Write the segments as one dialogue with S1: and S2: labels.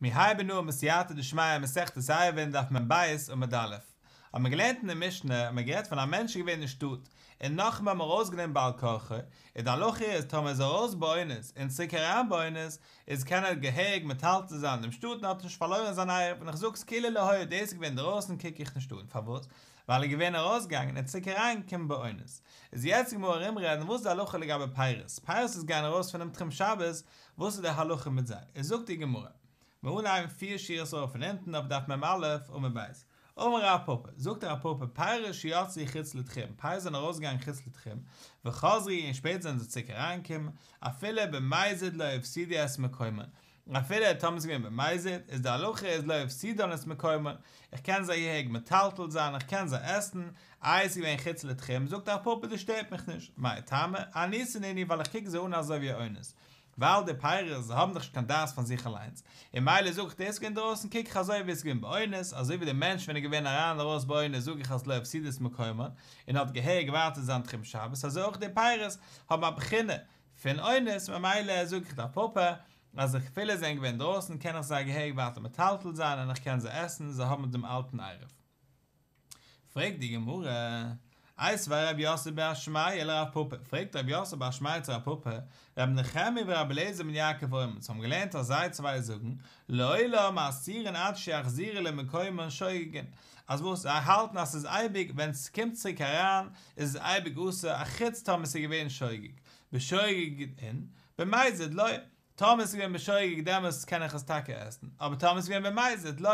S1: מיר הייבן אן בסייעתא דשמיא מסכת עירובין דף מ"ב עמוד א'. האבן מיר געלערנט אין די משנה, האבן מיר גערעדט פון א מענטש איז געווען אין שטאט, און נאכדעם האבן מיר ארויסגענומען בעל כרחו, און די הלכה איז טאמער איז ער ארויס באונס און צוריק אריין באונס, איז קען ער געהעריג מטלטל זיין דעם שטאט און האט נישט פארלוירן זיין עירוב, און איך זאג ס'כאילו לא היה, דאס איז געווען אינדערויסן קוק איך נישט אן, פארוואס? ווייל ער איז געווען ארויסגעגאנגען און צוריק אריינגעקומען באונס. איז יעצט די גמרא ארומרעדן וואס איז די הלכה לגבי פירות, פירות וואס גייען ארויס פונעם תחום שבת, וואס איז די הלכה מיט זיי? איז זאגט די גמרא, מיר אנהייבן פיר שורות ארויף פון אונטן אויף דף מ"א עמוד ב', אמר רב פפא, זאגט רב פפא, פירות שיצאו חוץ לתחום, פירות זענען ארויסגעגאנגען חוץ לתחום, וחזרו און שפעטער זענען זיי צוריק אריינגעקומען, אפילו במזיד לא הפסידו את מקומן, אפילו טאמער ס'איז געווען במזיד, איז די הלכה איז לא הפסידן את מקומן, איך קען זיי געהעריג מטלטל זיין, איך קען זיי עסן, איי ס'איז געווען חוץ לתחום, זאגט רב פפא דאס שטערט מיך נישט, מאי טעמא, אנוסין נינהו ווייל איך קוק זיי אן אזוי ווי אונס, ווייל די פירות זיי האבן דאך נישט קיין דעת פון זיך אליינס, און ממילא זאג איך דאס איז געווען דרויסן קוק איך אזוי ווי עס איז געווען באונס, אזוי ווי די מענטש ווען ער איז געווען אריין און ארויס באונס זאג איך אז לא הפסידו את מקומן, און האט געהעריג ווייטער זיין תחום שבת, אזוי אויך די פירות האבן א בחינה פון אונס, ממילא זאג איך רב פפא אז אפילו זיי זענען געווען דרויסן קען איך זיי געהעריג ווייטער מטלטל זיין און איך קען זיי עסן, זיי האבן דעם אלטן עירוב. פרעגט די גמרא, איתיביה רב יוסף בר שמעיה לרב פפא, פרעגט רב יוסף בר שמעיה צו רב פפא, רבי נחמיה ורבי אליעזר בן יעקב אומרים, אונז האבן געלערנט אז זיי צוויי זאגן, לעולם אסורין עד שיחזרו למקומן שוגגין, אז וואס, זיי האלטן אז ס'איז אייביג ווען ס'קומט צוריק אריין איז עס אייביג אסור אחוץ טאמער ס'איז געווען שוגג, בשוגג אין, במזיד לא, טאמער ס'איז געווען בשוגג דעמאלס קען איך עס טאקע עסן, אבער טאמער ס'איז געווען במזיד לא,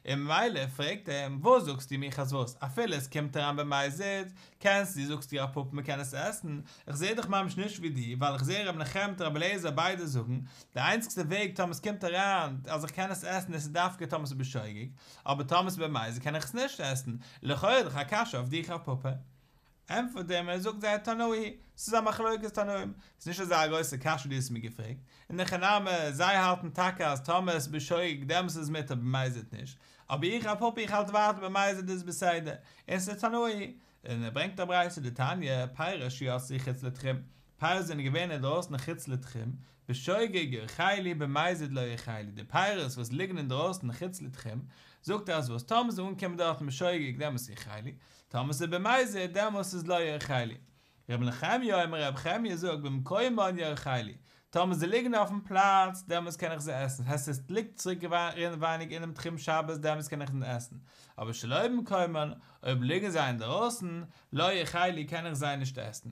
S1: און ממילא פרעגט ער אים, וואס זאגסטו מיך אז וואס, אפילו עס קומט אריין במזיד, קענסטו, זאגסטו רב פפא מ'קען עס עסן, איך זעה דאך ממש נישט ווי דיר, ווייל איך זעה ר' נחמיה מיט ר' אליעזר ביידע זאגן, די איינציגסטע וועג טאמער ס'קומט אריין אז איך קען עס עסן איז דווקא טאמער ס'איז בשוגג, אבער טאמער ס'איז במזיד קען איך עס נישט עסן, לכאורה איז דאך א קשיא אויף דיך רב פפא. ענטפערט אים און ער זאגט זיי תנאי היא, ס'איז א מחלוקת תנאים, ס'איז נישט אזא גרויסע קשיא דו האסט מיר געפרעגט, אין הכי נמי, זיי האלטן טאקע אז טאמער עס איז בשוגג דעמאלס איז מותר במזיד נישט, אבער איך רב פפא איך האלט ווייטער במזיד איז בסדר, און ס'איז תנאי היא, און ער ברענגט א ברייתא דתניא, פירות שיצאו חוץ לתחום, פירות זענען געווען אינדרויסן חוץ לתחום, בשוגג יאכלו במזיד לא יאכלו, די פירות וואס ליגן אינדרויסן חוץ לתחום, זאגט ער אז וואס טאמער ס'איז אנגעקומען דארטן בשוגג דעמאלס יאכלו, טאמער ס'איז במזיד דעמאלס איז לא יאכלו. רבי נחמיה אומר רבי נחמיה זאגט במקומן יאכלו, טאמער זיי ליגן אויפן פלאץ דעמאלס קען איך זיי עסן, ס'הייסט עס ליגט צוריק אינעווייניג אינעם תחום שבת דעמאלס קען איך זיי עסן, אבער שלא במקומן, אויב ליגן זיי אינדערויסן, לא יאכלו קען איך זיי נישט עסן.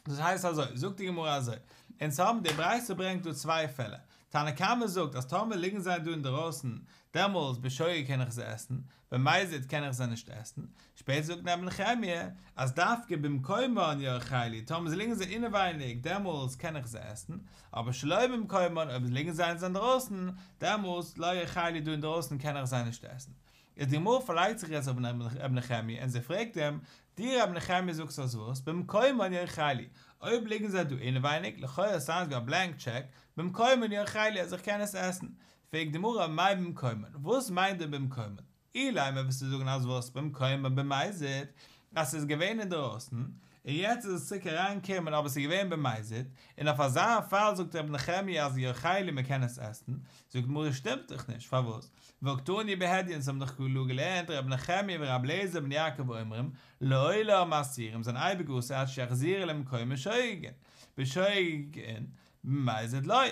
S1: דאס הייסט אזוי, זאגט די גמרא אזוי, אונז האבן די ברייתא ברענגט דא צוויי פעלער, תנא קמא זאגט אז טאמער ליגן זיי דא אינדערויסן, דעמאלס בשוגג קען איך זיי עסן, במזיד קען איך זיי נישט עסן, שפעטער זאגט רבי נחמיה אז דווקא במקומן יאכלו, טאמער זיי ליגן זיי אינעווייניג דעמאלס קען איך זיי עסן, אבער שלא במקומן אויב ליגן זיי אינדערויסן, דעמאלס לא יאכלו דא אינדערויסן קען איך זיי נישט עסן. איז די גמרא פארלייגט זיך יעצט אויף רבי נחמיה און זי פרעגט אים, דו רבי נחמיה זאגסט אז וואס? במקומן יאכלו, אויב ליגן זיי דא אינעווייניג, לכאורה ס'איז ווי א בלענק טשעק, במקומן יאכלו אז איך קען עס עסן, פרעגט די גמרא מאי במקומן, וואס מיינט דען במקומן? אילימא וועסטו זאגן אז וואס במקומן במזיד, אז ס'איז געווען אינדערויסן, און יעצט איז עס צוריק אריינגעקומען אבער ס'איז געווען במזיד, און אויף אזא פאל זאגט רבי נחמיה אז יאכלו מ'קען עס עסן, זאגט די גמרא שטימט דאך נישט, פארוואס? והקתני בהדיא אונז האבן דאך קלאר געלערנט רבי נחמיה ורבי אליעזר בן יעקב אומרים לעולם אסורים זענען אייביג אסור עד שיחזרו למקומן שוגגין בשוגג אין במזיד לא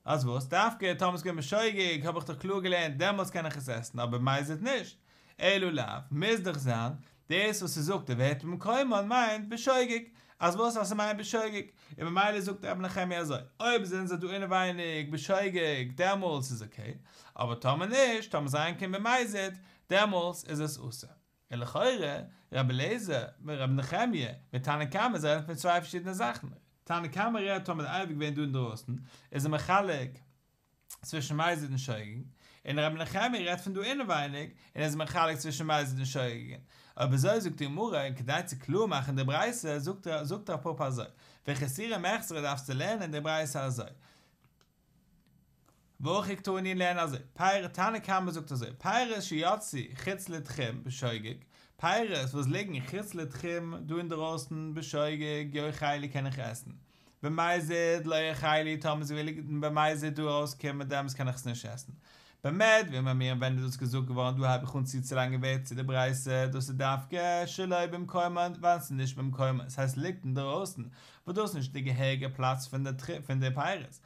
S1: אז וואס דווקא טאמער ס'איז געווען בשוגג האב איך דאך קלאר געלערנט דעמאלטס קען איך עס עסן אבער במזיד נישט אלא לאו מוז דאך זיין דאס וואס ס'זאגט די ווערטער במקומן מיינט בשוגג, אז וואס אז ס'מיינט בשוגג, און ממילא זאגט רבי נחמיה אזוי, אויב זענען זיי דא אינעווייניג בשוגג דעמאלטס איז אקעי, אבער טאמער נישט, טאמער זיי אנקומען במזיד, דעמאלטס איז עס אסור. און לכאורה, רבי אליעזר, רבי נחמיה, מיט תנא קמא זיי רעדן פון צוויי פארשידענע זאכן, תנא קמא רעדט טאמער די עירוב איז געווען דא אינדרויסן, איז ער מחלק, צווישן מזיד און שוגג, און רבי נחמיה רעדט פון דא אינעווייניג, און איז מחלק צווישן מזיד און שוגג. אויב אזוי זאגט די גמרא, און כדי צו קלאר מאכן די ברייתא, זאגט זאגט רב פפא אזוי, וחסורי מחסרא דארפסטו לערנען די ברייתא אזוי. והכי קתני לערן אזוי, פירות תנא קמא זאגט אזוי, פירות שיצאו חוץ לתחום בשוגג, פירות וואס ליגן חוץ לתחום דא אינדערויסן בשוגג יאכלו קען איך עסן, במזיד לא יאכלו טאמער זיי ליגן במזיד דא ארויסקומען דעמאלס קען איך עס נישט עסן. במה דברים אמורים ווען איז דאס געזאגט געווארן דא הייב איך אן צוצולייגן ווערטער צו די ברייתא דאס איז דווקא שלא במקומן ווען ס'איז נישט במקומן ס'הייסט ס'ליגט אינדערויסן וואס דאס איז נישט די געהעריגע פלאץ פון די פון די פירות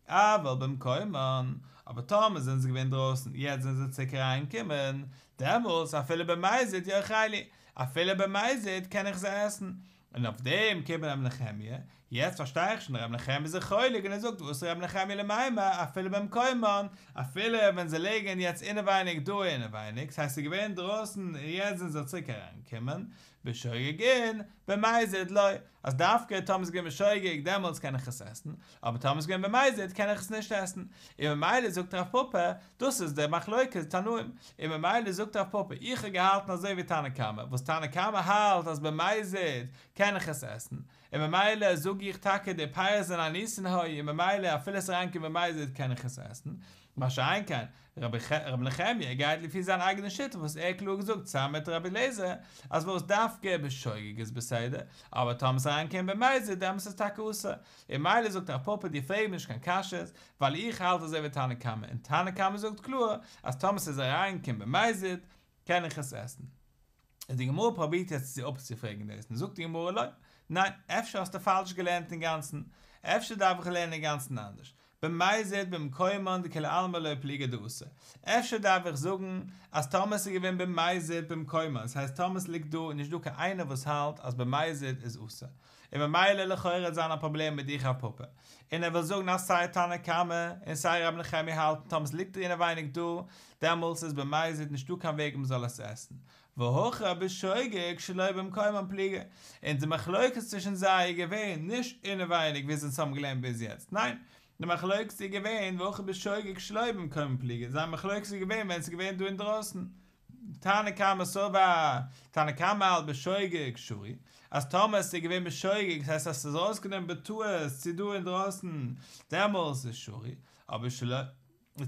S1: אבל במקומן אבער טאמער זענען זיי געווען דרויסן יעצט זענען זיי צוריק אריינגעקומען דעמאלטס אפילו במזיד יאכלו אפילו במזיד קען איך זיי עסן און אויף דעם קומט ר' נחמיה, יעצט פארשטיי איך שוין ר' נחמיה איז זיך חולק און ער זאגט ואתא ר' נחמיה למימר אפילו במקומן, אפילו ווען זיי ליגן יעצט אינעווייניג דא אינעווייניג, ס'הייסט ס'איז געווען אינדרויסן און יעצט זענען זיי צוריק אריינגעקומען, בשוגג אין, במזיד לא, אז דווקא טאמער ס'איז געווען בשוגג דעמאלטס קען איך עס עסן, אבער טאמער ס'איז געווען במזיד קען איך עס נישט עסן, און ממילא זאגט רב פפא, דאס איז די מחלוקת תנאים, און ממילא זאגט רב פפא, איך האב געהאלטן אזוי ווי תנא קמא, וואס תנא קמא האלט אז במזיד קען איך עס עסן, און ממילא זאג איך טאקע די פירות זענען אנוסין היו און ממילא אפילו עס איז אריינגעקומען במזיד קען איך עס עסן, מה שאין כן רבי נחמיה גייט לפי זיין אייגענע שיטה וואס ער האט קלאר געזאגט צוזאמען מיט רבי אליעזר אז וואס דווקא בשוגג איז בסדר, אבער טאמער עס איז אריינגעקומען במזיד דעמאלטס איז טאקע אסור, און ממילא זאגט רב פפא דו פרעג מיר נישט קיין קשיות, ווייל איך האלט אזוי ווי תנא קמא, און תנא קמא זאגט קלאר אז טאמער ס'איז אריינגעקומען במזיד קען איך עס עסן. איז די גמרא פרובירט יעצט צו אפצופרעגן דאס, און זאגט די גמרא לא, ניין, אפשר האסטו פאלש געלערנט אינגאנצן, אפשר דארף איך לערנען אינגאנצן אנדערש, במזיד במקומן דכולי עלמא לא פליגי דאסור, אפשר דארף איך זאגן אז טאמער ס'איז געווען במזיד במקומן, ס'הייסט טאמער ס'ליגט דא איז נישט דא קיין איינער וואס האלט אז במזיד איז אסור, און ממילא לכאורה וועט זיין א פראבלעם מיט דיך רב פפא, און ער וויל זאגן אז סיי תנא קמא און סיי רבי נחמיה האלטן טאמער ס'ליגט אינעווייניג דא, דעמאלטס איז במזיד נישטא קיין וועג מ'זאל עס עסן, והכא בשוגג שלא במקומן פליגי, און די מחלוקת צווישן זיי איז געווען נישט אינעווייניג ווי אונז האבן געלערנט ביז יעצט, ניין, די מחלוקת איז געווען והכא בשוגג שלא במקומן פליגי, זייער מחלוקת איז געווען ווען ס'איז געווען דא אינדרויסן. תנא קמא סבר, תנא קמא האלט בשוגג שרי, אז טאמער עס איז געווען בשוגג, דאס הייסט אז עס איז ארויסגענומען בטעות צו דא אינדרויסן, דעמאלס איז שרי, אבער שלא,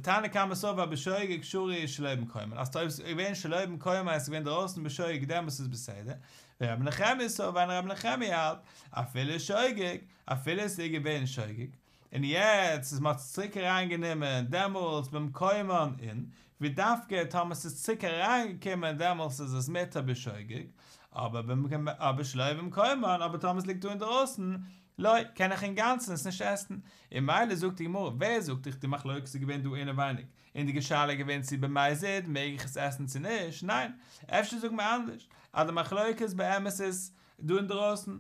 S1: תנא קמא סבר בשוגג שרי שלא במקומן, אז אויב עס איז געווען שלא במקומן עס איז געווען דרויסן בשוגג דעמאלס איז בסדר, ורבי נחמיה סבר און רבי נחמיה האלט, אפילו שוגג, אפילו עס איז געווען שוגג, און יעצט איז מ'האט עס צוריק אריין גענומען דעמאלטס במקומן אין, ווי דווקא טאמער ס'איז צוריק אריין געקומען דעמאלטס איז עס מותר בשוגג, אבער שלא במקומן, אבער טאמער ס'ליגט דא אינדרויסן, לא, קען איך אינגאנצן עס נישט עסן. און ממילא זאגט די גמרא, ווער זאגט דיך די מחלוקת איז געווען דא אינעווייניג, און די שאלה איז געווען צו במזיד מעג איך עס עסן צו נישט, ניין, אפשר זאגט מען אנדערש, אז די מחלוקת באמת איז דא אינדרויסן.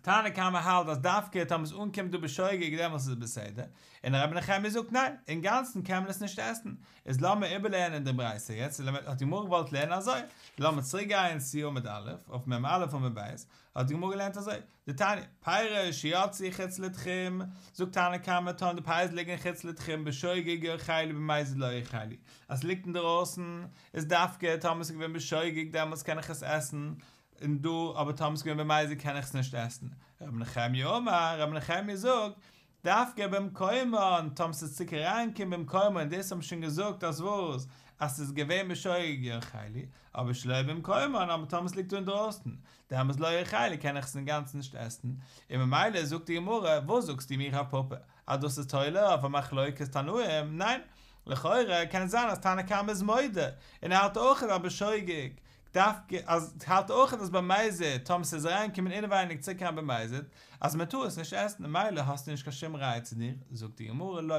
S1: תנא קמא האלט אז דווקא טאמער עס אנקומט דא בשוגג דעמאלטס איז עס בסדר, און רבי נחמיה זאגט ניין, אינגאנצן קען מען עס נישט עסן. איז לאמיר איבערלערנען די ברייתא יעצט, האט די גמרא געוואלט לערנען אזוי, לאמיר צוריק גיין צו עמוד א', אויף מ"א עמוד ב', האט די גמרא געלערנט אזוי, דתניא, פירות שיצאו חוץ לתחום, זאגט תנא קמא טאמער די פירות ליגן חוץ לתחום בשוגג יאכלו במזיד לא יאכלו, אז ס'ליגט אינדערויסן איז דווקא טאמער ס'איז געווען בשוגג דעמאלטס קען איך עס עסן, און דא אבער טאמער ס'איז געווען במזיד קען איך עס נישט עסן. רבי נחמיה אמר, רבי נחמיה זאגט, דווקא במקומן, טאמער ס'איז צוריק אריינגעקומען במקומן, און דאס האבן מיר שוין געזאגט אז וואס? אז ס'איז געווען בשוגג יאכלו, אבער שלא במקומן, אבער טאמער ס'ליגט דא אינדרויסן, דעמאלס לא יאכלו קען איך עס אינגאנצן נישט עסן, און ממילא זאגט די גמרא, וואס זאגסטו מיר רב פפא, אז דאס איז תולה אויף א מחלוקת תנאים, ניין, לכאורה קען עס זיין אז תנא קמא איז מודה, און ער האלט אויך אז בשוגג, דווקא אז האלט אויך אז במזיד, טאמער ס'איז אריינגעקומען אינעווייניג צוריק אריין במזיד, אז מען טאר עס נישט עסן, ממילא האסטו נישט קיין שום ראיה צו דיר, זאגט די גמרא לא,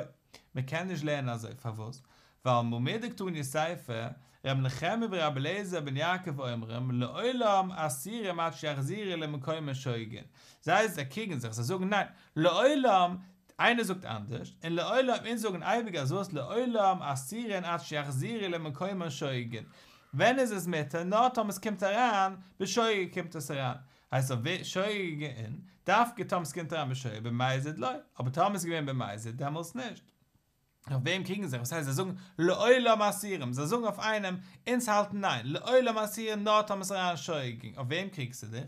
S1: מען קען נישט לערנען אזוי, פארוואס? ווייל מדקתני סיפא, ר' נחמיה ור' אליעזר בן יעקב אומרים, לעולם אסורים עד שיחזירו למקומן שוגגין, זיי זיי קריגן זיך, זיי זאגן ניין, לעולם, איינער זאגט אנדערש, און לעולם, אונז זאגן אייביג אז וואס לעולם אסורין עד שיחזירו למקומן שוגגין, ווען איז עס מותר? נאר טאמער עס קומט אריין, בשוגג קומט עס אריין, הייסט אויף שוגג אין, דווקא טאמער עס קומט אריין בשוגג, במזיד לא, אבער טאמער עס איז געווען במזיד דעמאלטס נישט. אויף וועם קריגן זיך? וואס הייסט זיי זאגן לעולם אסורים? זיי זאגן אויף איינעם, אונז האלטן ניין, לעולם אסורים נאר טאמער עס איז אריין שוגג, אויף וועם קריגסטו דיך?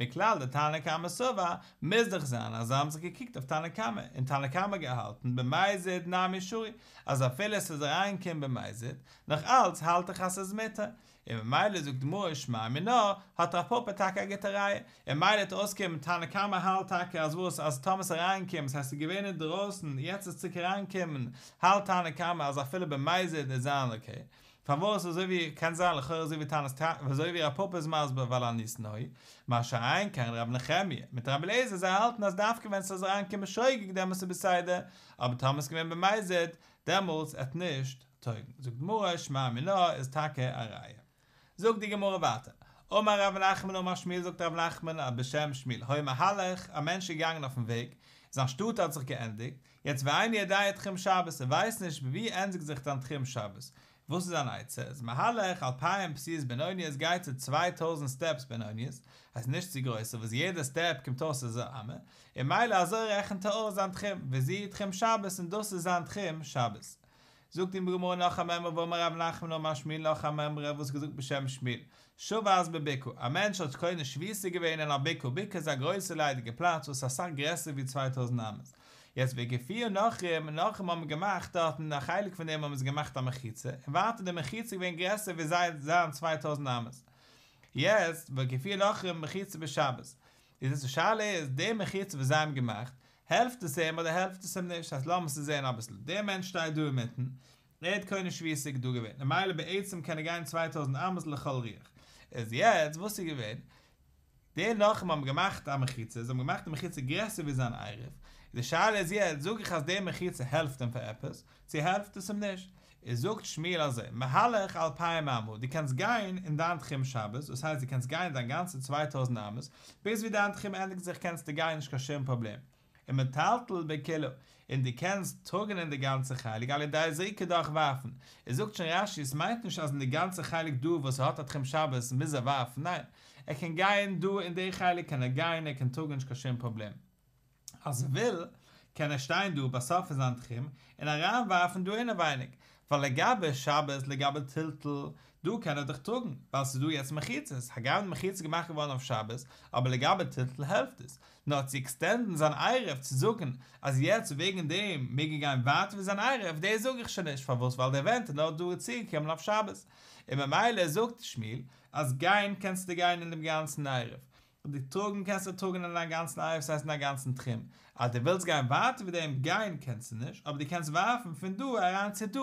S1: מכלל דתנא קמא סבר, מוז דאך זיין אז זיי האבן זיך געקריגט אויף תנא קמא, און תנא קמא געהאלטן במזיד נמי שרי, אז אפילו עס איז אריינגעקומען במזיד, נאך אלץ האלט איך אז ס'איז מותר, און ממילא זאגט די גמרא שמע מינה, האט רב פפא טאקע א גוטע ראיה, און ממילא וועט אויסקומען תנא קמא האלט טאקע אז וואס אז טאמער ס'איז אריינגעקומען ס'הייסט ס'איז געווען אינדערויסן יעצט איז צוריק אריינגעקומען האלט תנא קמא אז אפילו במזיד איז זיין אקעי, פארוואס אזוי ווי קען זיין לכאורה אזוי ווי תנא אזוי ווי רב פפא איז מסביר ווייל אנוסין היו, מה שאין כן ר' נחמיה מיט ר' אליעזר זיי האלטן אז דווקא ווען ס'איז אריינגעקומען שוגג דעמאלטס איז בסדר, אבער טאמער ס'איז געווען במזיד דעמאלטס עט נישט טויגן. זאגט די גמרא שמע מינה איז טאקע א ראיה. זאגט די גמרא ווייטער, אמר רב נחמן אמר שמואל זאגט רב נחמן בשם שמואל היה מהלך א מענטש איז געגאנגען אויפן וועג, זיין שטאט האט זיך געענדיגט, יעצט ואינו יודע תחום שבת ער ווייסט נישט ווי ענדיגט זיך זיין תחום שבת, וואס איז זיין עצה? איז מהלך אלפיים פסיעות בינוניות גייט צו 2000 סטעפס בינוניות, הייסט נישט צו גרויסע וואס יעדע סטעפ קומט אויס איז א אמה, און ממילא אזוי רעכנט ער אויס זיין תחום, וזו תחום שבת און דאס איז זיין תחום שבת. זאגט די גמרא נאך א מימרא ואמר רב נחמן אמר שמואל נאך א מימרא וואס געזאגט בשם שמואל, שבת בבקעה, א מענטש האט קונה שביתה געווען אין א בקעה, בקעה איז א גרויסע ליידיגע פלאץ וואס איז אסאך גרעסער ווי 2000 אמות, יעצט והקיפוה נכרים, נכרים האבן געמאכט דארטן א חלק פון דעם האבן זיי געמאכט א מחיצה, און ווייטער די מחיצה איז געווען גרעסער ווי זיי זיין 2000 אמות. יעצט והקיפוה נכרים מחיצה בשבת, איז די שאלה איז, די מחיצה וואס זיי האבן געמאכט, העלפט עס אים אדער העלפט עס אים נישט, הייסט לאמיר עס זעהן אביסל, דער מענטש שטייט דא אינמיטן, ער האט קונה שביתה דא געווען, ממילא בעצם קען ער גיין 2000 אמות לכל רוח, איז יעצט וואס איז געווען, די נכרים האבן געמאכט א מחיצה, זיי האבן געמאכט די מחיצה גרעסער ווי זיין עירוב, די שאלה איז יעצט, זאג איך אז די מחיצה העלפט אים פאר עפעס, צו העלפט עס אים נישט? איז זאגט שמואל אזוי, מהלך אלפיים אמה, דו קענסט גיין אין דיין תחום שבת, דאס הייסט דו קענסט גיין דיין גאנצע 2000 אמות, ביז ווי דיין תחום ענדיגט זיך קענסטו גיין נישט קיין שום פראבלעם, ומטלטל בכולה, און דו קענסט טראגן אין די גאנצע חלק על ידי זריקה דורך ווארפן, איז זאגט שוין רש"י עס מיינט נישט אז אין די גאנצע חלק דא וואס ער האט א תחום שבת מוז ער ווארפן, ניין, ער קען גיין דא אין די חלק קען ער גיין ער קען טראגן נישט קיין שום פראבלעם. אז ער וויל, קען ער שטיין דא ביי סוף פון זיין תחום און אריינווארפן דא אינעווייניג, ווייל לגבי שבת, לגבי טלטול, דא קען ער דאך טראגן, ווייל ס'איז דא יעצט מחיצות, הגם די מחיצה איז געמאכט געווארן אויף שבת, אבער לגבי טלטול העלפט עס. נאר צו עקסטענדן זיין עירוב צו זאגן אז יעצט וועגן דעם מעג ער גיין ווייטער ווי זיין עירוב, דאס זאג איך שוין נישט, פארוואס? ווייל די ווענט איז נאר דא צוגעקומען אויף שבת, און ממילא זאגט שמואל אז גיין קענסטו גיין אין דעם גאנצן עירוב, און די טראגן קענסטו טראגן אין דיין גאנצן עירוב ס'הייסט אין דיין גאנצן תחום, אז דו ווילסט גיין ווייטער ווי דעם גיין קענסטו נישט, אבער דו קענסט ווארפן פון דא אריין צו דא,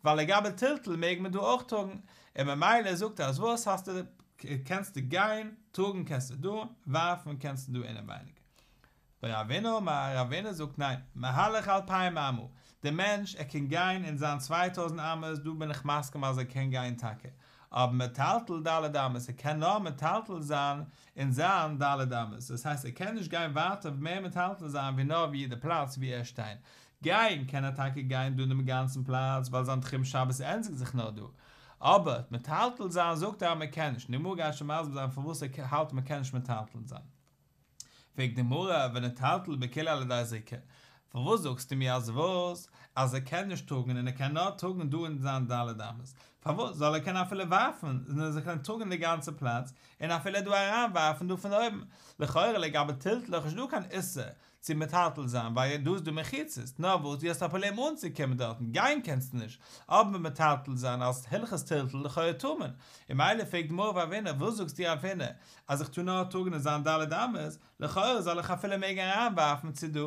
S1: ווייל לגבי טלטול מעג מען דא אויך טראגן, און ממילא זאגט ער אז וואס האסטו קענסטו גיין, טראגן קענסטו דא, ווארפן קענסטו דא אינעווייניג. ורבינא אמר, רבינא זאגט ניין, מהלך אלפיים אמה, דער מענטש ער קען גיין אין זיין 2000 אמות, דא בין איך מסכים אז ער קען גיין טאקע, אבער מטלטל ד' אמות, ער קען נאר מטלטל זיין אין זיין ד' אמות, דאס הייסט ער קען נישט גיין ווייטער מער מטלטל זיין ווי נאר ווי די פלאץ ווי ער שטיין, גיין קען ער טאקע גיין דא אין דעם גאנצן פלאץ ווייל זיין תחום שבת ענדיגט זיך נאר דא, אבער מטלטל זיין זאגט ער אז מען קען נישט, די גמרא גייט שוין מסביר זיין פארוואס ער האלט מען קען נישט מטלטל זיין. פרעגט די גמרא, וניטלטל בכולה על ידי זריקה, פארוואס זאגסטו מיר אז וואס? אז ער קען נישט טראגן און ער קען נאר טראגן דא אין זיין ד' אמות, פארוואס זאל ער קענען אפילו ווארפן און ער זאל קענען טראגן די גאנצע פלאץ און אפילו דא אריין ווארפן דא פון אויבן? לכאורה לגבי טלטול איז נישט דא קיין איסור צו מטלטל זיין ווייל דא איז דא מחיצות, נאר וואס דו האסט א פראבלעם אנצוקומען דארטן, גיין קענסטו נישט, אבער מטלטל זיין אלס הלכות טלטול לכאורה טאר מען, און ממילא פרעגט די גמרא ורבינא וואס זאגסטו רבינא אז איך טאר נאר טראגן אין זיין ד' אמות, לכאורה זאל איך אפילו מעגן אריינווארפן צו דא.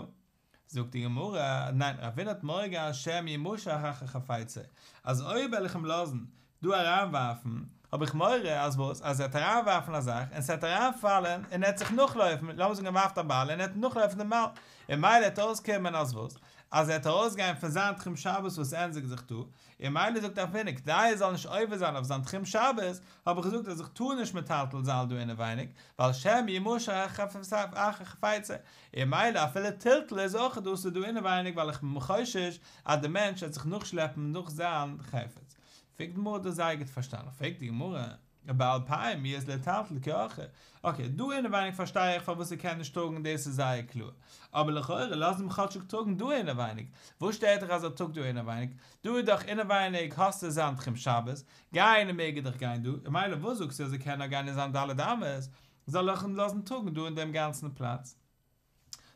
S1: זאגט די גמרא, ניין, רבינא האט מורא געהאט שמא ימשך אחר חפצו, אז אויב וועל איך אים לאזן דא אריינווארפן, האב איך מורא אז וואס? אז ער וועט אריינווארפן א זאך און ס'וועט אריינפאלן און ער וועט זיך נאכלויפן, לאמיר זאגן ער ווארפט א באל און ער וועט נאכלויפן דעם באל, און ממילא וועט אויסקומען אז וואס? אז ער וועט ארויסגיין פון זיין תחום שבת וואס ענדיגט זיך דא, און ממילא זאגט רבינא כדי ער זאל נישט עובר זיין אויף זיין תחום שבת, האב איך געזאגט אז איך טאר נישט מטלטל זיין דא אינעווייניג, ווייל שמא ימשך אחר חפצו, און ממילא אפילו טלטול איז אויך אסור דא אינעווייניג ווייל איך בין חושש אז די מענטש וועט זיך נאכשלעפן נאך זיין חפץ. פרעגט די גמרא דאס זייער גוט פארשטאנען, פרעגט די גמרא, ובאלפים מיהת ליטלטל כי אורחיה, אקעי, דא אינעווייניג פארשטיי איך פארוואס ער קען נישט טראגן דאס איז זייער קלאר, אבער לכאורה לאז אים כאטשיג טראגן דא אינעווייניג, וואס שטערט דיך אז ער טראגט דא אינעווייניג, דא איז דאך אינעווייניג האסטו זיין תחום שבת, גיין מעג ער דאך גיין דא, און ממילא וואס זאגסטו אז ער קען נאר גיין אין זיין ד' אמות? זאל איך אים לאזן טראגן דא אין דעם גאנצן פלאץ.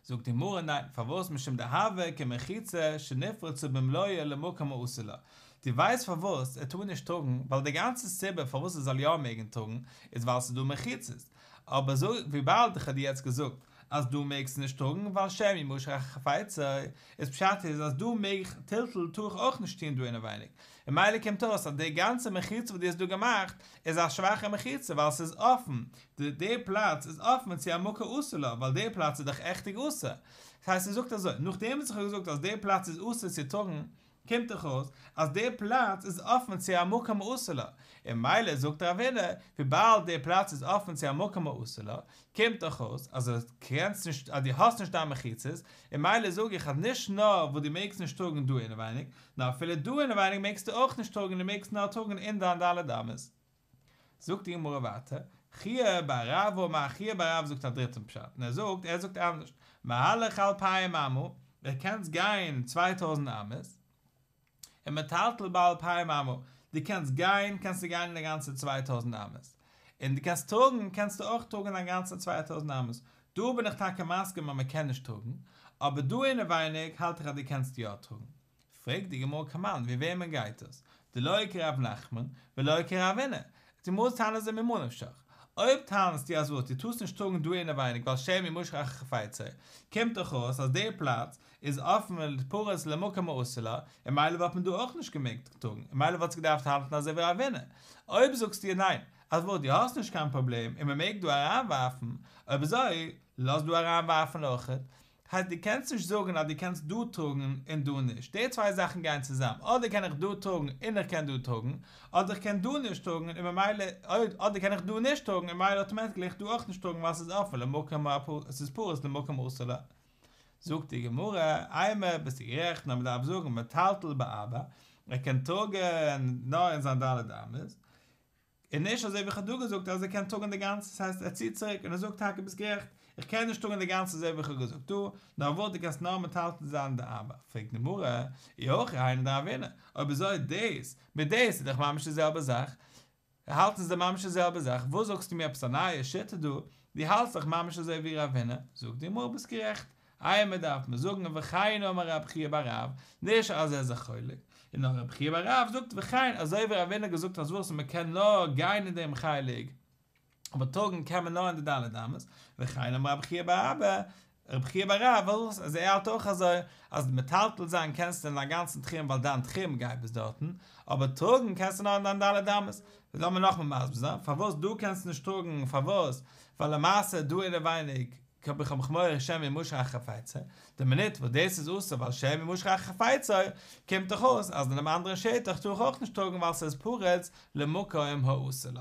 S1: זאגט די גמרא ניין, פארוואס משום דהוה כמחיצה שנפרצה במלואה למקום האסור לה, דו ווייסט פארוואס ער טאר נישט טראגן, ווייל די גאנצע סיבה פארוואס ער זאל יא מעגן טראגן איז ווייל ס'איז דא מחיצות, אבער וויבאלד איך האב דיר יעצט געזאגט אז דא מעגסטו נישט טראגן ווייל שמא ימשך אחר חפצו, איז פשט איז אז דא מעג איך, טלטול טאר איך אויך נישט טון דא אינעווייניג, ממילא קומט אויס אז די גאנצע מחיצה וואס דו האסט דא געמאכט איז א שוואכע מחיצה ווייל ס'איז אפן, די די פלאץ איז אפן צו א מקום אסור לה ווייל די פלאץ איז דאך עכטיג אסור. דאס הייסט ער זאגט אזוי, נאכדעם וואס איך האב געזאגט אז די פלאץ איז אסור צו טראגן, קומט דאך אויס אז די פלאץ איז אפן צו א מקום האסור לה, און ממילא זאגט רב הונא, וויבאלד די פלאץ איז אפן צו א מקום האסור לה, קומט דאך אויס אז דו קענסט נישט אז דו האסט נישט דיין מחיצות, און ממילא זאג איך אז נישט נאר וואס דו מעגסט נישט טראגן דא אינעווייניג, נאר אפילו דא אינעווייניג מעגסטו אויך נישט טראגן דו מעגסט נאר טראגן אין דיין ד' אמות. זאגט די גמרא ווייטער, חייא בר רב אמר חייא בר רב זאגט א דריטן פשט, און ער זאגט, ער זאגט אנדערש, מהלך אלפיים אמה, דו קענסט גיין 2000 אמות, און מטלטל באלפיים אמה, דו קענסט גיין, קענסטו גיין אין די גאנצע 2000 אמות, און דו קענסט טראגן, קענסטו אויך טראגן א גאנצע 2000 אמות, דא בין איך טאקע מסכים אז מען קען נישט טראגן, אבער דא אינעווייניג האלט איך אז דו קענסט יא טראגן. פרעגט די גמרא כמאן, ווי וועמען גייט עס? דלא כרב נחמן ולא כרב הונא. די גמרא טענה'ט אזוי ממה נפשך. אויב טענה'סטו אז וואס, דו טארסט נישט טראגן דא אינעווייניג ווייל שמא ימשך אחר חפצו, קומט דאך אויס אז די פלאץ איז אפן פרוץ למקום האסור לה, און ממילא וואלט מען דא אויך נישט געמעגט טראגן, און ממילא וואלטסטו געדארפט האלטן אזוי ווי רב הונא. אויב זאגסטו ניין, אז וואס, דו האסט נישט קיין פראבלעם און מען מעג דא אריינווארפן, אויב אזוי לאז דא אריינווארפן אויכעט, הייסט דו קענסט נישט זאגן אז דו קענסט דא טראגן און דא נישט, די צוויי זאכן גייען צוזאם, אדער קען איך דא טראגן און איך קען דא טראגן, אדער איך קען דא נישט טראגן און ממילא, אדער קען איך דא נישט טראגן און ממילא אטאמעטיקלי איך דא אויך נישט טראגן ווייל ס'איז אפן למקום עס איז פרוץ למקום האסור לה. זאגט די גמרא, אימא ביסטו גערעכט נאר מ'דארף זאגן מטלטל בארבע, ער קען טראגן נאר אין זיין ד' אמות, און נישט אזוי ווי איך האב דא געזאגט אז ער קען טראגן די גאנצע, ס'הייסט ער ציט צוריק און ער זאגט טאקע ביסט גערעכט, איך קען נישט טראגן די גאנצע אזוי ווי איך האב געזאגט דא, נאר וואס דו קענסט נאר מטלטל זיין די ארבע, פרעגט די גמרא, אי הכי היינו דרב הונא, אויב אזוי דאס מיט דאס איז דאך ממש די זעלבע זאך, האלטן זיי ממש די זעלבע זאך, וואס זאגסטו מיר עפעס א נייע שיטה דא, דו האלטסט דאך ממש אזוי ווי רב הונא, זאגט די גמרא ביסט גערעכט, אימא דארף מען זאגן וכן אמר רב חייא בר רב, נישט אז ער איז א חולק, און נאר רב חייא בר רב זאגט וכן, אזוי ווי רב הונא האט געזאגט אז וואס מען קען נאר גיין אין דעם חלק, אבער טראגן קען מען נאר אין די ד' אמות, וכן אמר רב חייא בר אבא, רב חייא בר רב, וואס אז ער האלט אויך אזוי, אז מטלטל זיין קענסטו אין דיין גאנצן תחום ווייל דיין תחום גייט ביז דארטן, אבער טראגן קענסטו נאר אין דיין ד' אמות. לאמיר נאכאמאל מסביר זיין, פארוואס דא קענסטו נישט טראגן, פארוואס? ווייל למעשה דא אינעווייניג האב איך מורא שמא ימשך אחר חפצו, די מינוט וואס דאס איז אסור ווייל שמא ימשך אחר חפצו, קומט דאך אויס אז אינעם אנדערן שטח טאר איך אויך נישט טראגן ווייל ס'איז פרוץ למקום האסור לו.